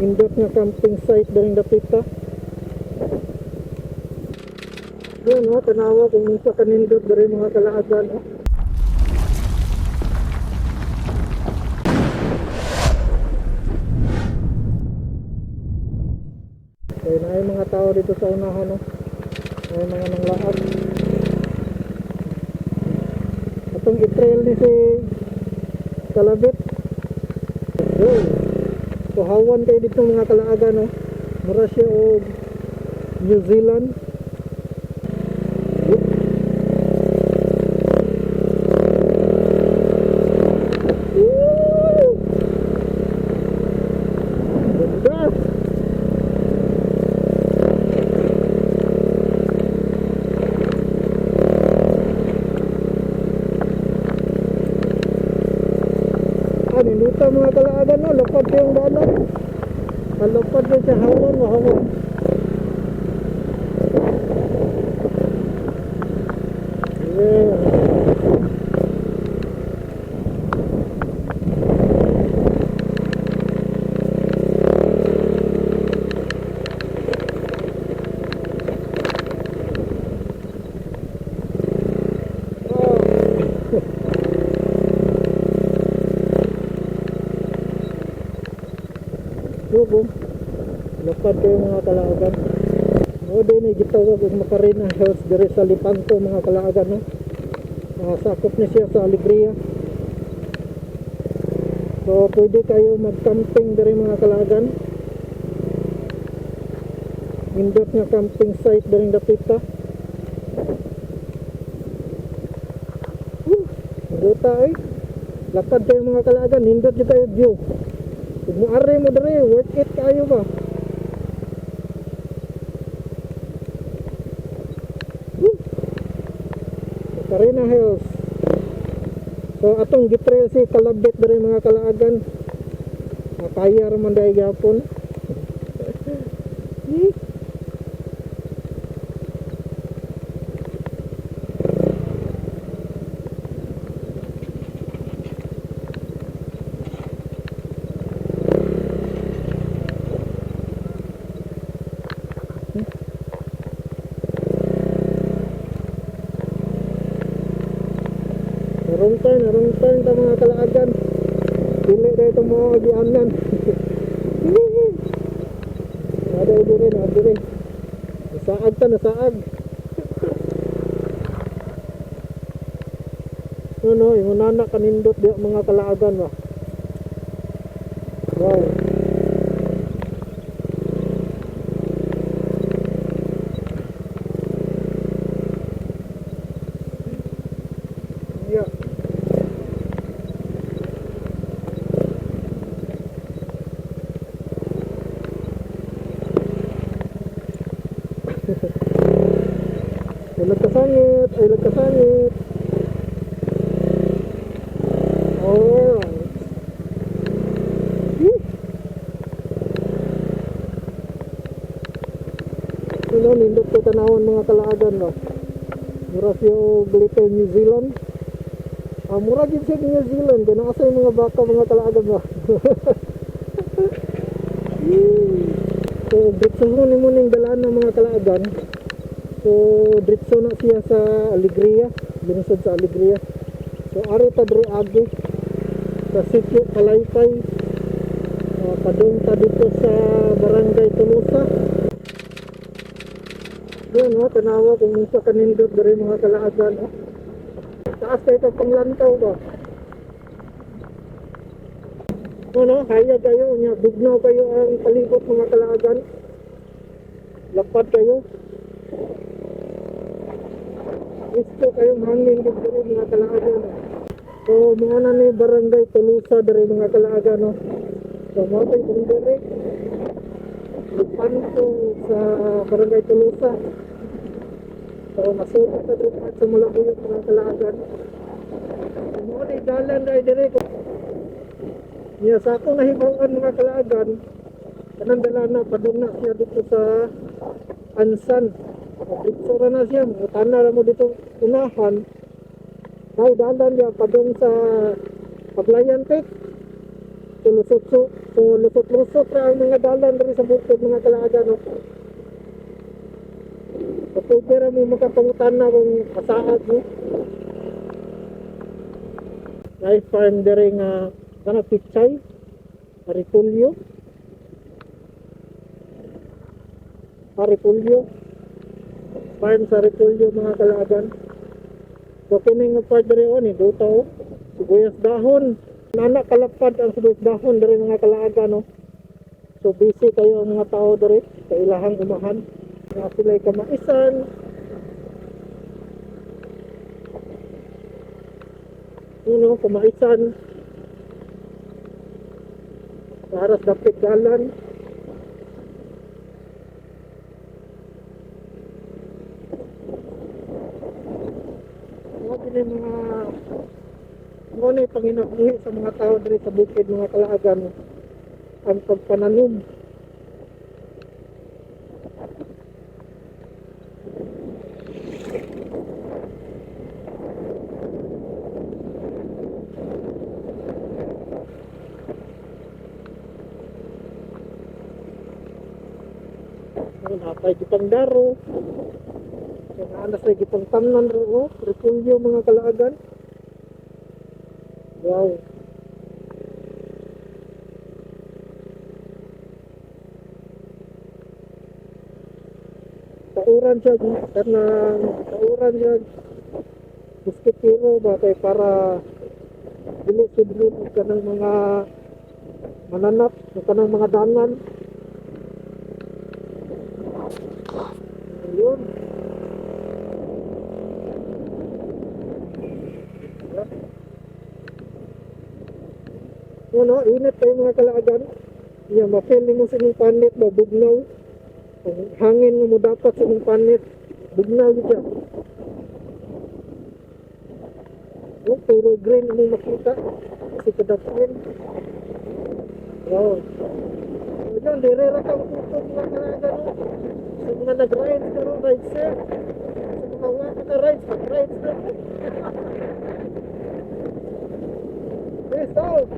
Nindot nga camping site diring dapita. Yun, no, tanawa kung unsa kanindot diri mga kalaagan, no? Kaya na mga tao dito sa unahan, no? Ay mga nanglaag. Atong i-trail ni si Kalabit. Yun. Kuhawan kayo dito mga kalaagan, no? Mura siya og New Zealand. Yup. Woo! Ganda! Ah, ninduta mga kalaagan, no? Lupad kayong dalan. Kalupad kayo sa hawan, mahawan. Yeah. Oh. Subo. Lapad kayo mga kalaagan. Mo din ni gitawag og Macarena Hills diri sa Lepanto mga kalaagan, no. Sakop ni siya sa Alegria. So pwede kayo mag-camping diri mga kalaagan. Nindot nga camping site diri dapita. Nindota ay. Lapad kayo mga kalaagan, nindot jud kayo view. Kung muari mo diri, worth it kayo ba? Woo! Macarena Hills. So atong gitrail si Kalabit diri mga kalaagan. Makaya ra man dai gyapon. Wrong turn ta mga kalaagan. Dili na ito mga gianan. Ada dire, na dire. Nasaag ta, nasaag. Ano, yung nana kanindot di mga kalaagan ba. Wow. Yeah. Ay nagkasangit, ay nagkasangit. Alright. Woo! Ano, nindot ko tanawon mga kalaagan ba? Mura siya og Little New Zealand. Mura gid siya New Zealand kay naa sa mga baka mga kalaagan ba. So diretso ni mo ning dalaan ng mga kalaagan. So diretso na siya sa Alegria, lungsod sa Alegria. So ari ta diri agi sa sitio Palaypay. Padung ta dito sa Barangay Tolosa. Doon, no, tanawa kung unsa kanindot diri mga kalaagan, no? Taas kayo kag panglantaw ba? Ano, hayag kayo, nya bugnaw kayo ang palibot mga kalaagan. Lapad kayo. Gusto kayong hangin diri mga kalaagan, no? So mga na ni Barangay Tolosa diri mga kalaagan, no? So mao tay boundary Lepanto sa Barangay Tolosa. So masuot ta diri sa Malabuyok mga kalaagan. So, mao ni dalan dai diri. Niya sa akong nahibaw-an mga kalaagan, kanang dalana padung na siya dito sa Ansan. Dito ra na siya, mutana ra mo dito unahan. Ay dalan niya padung sa Paglayan Peak. Tulusot So lusot-lusot ra ang mga dalan diri sa bukid, mga kalaagan, no. So pwede ra mo makapangutana kung kasaad mo. Life farm diri nga kana pichay, repolyo. Repolyo. Farm sa repolyo, mga kalaagan. So kini nga part diri oh, ni duta oh. Sibuyas dahon. Nana kalapad ang sibuyas dahon diri, mga kalaagan, no. So busy kayo ang mga tao diri sa ilahang umahan. Nga sila'y kamaisan. Uno, kamaisan. Para sa dapit dalan. Mga gini mga mo na panginabuhi sa mga tao diri sa bukid, mga kalaagan, ang pagpananom. Ano, napay gipang daro. So, naana sa gipang tamnan ro, oh, repolyo, mga kalaagan. Wow. Tauran siya, kanang tauran siya. Mosquitero ba kay para dili sudlon og kanang mga mananap, o kanang mga dangan. Ayun. Ano, init kayo, mga kalaagan. Iya, ma-feel nimo sa imong panit ba, bugnaw. Ang hangin nga mo dapat sa imong panit, bugnaw gyud siya. Oh, puro green imong makita. Kasi kadapuin. Wow. So, yun, dire ra ka matutog, mga kalaagan. No? Sa mga nag-rides karon, ride safe. Sa mga wa ka rides, mag-rides na. Peace out!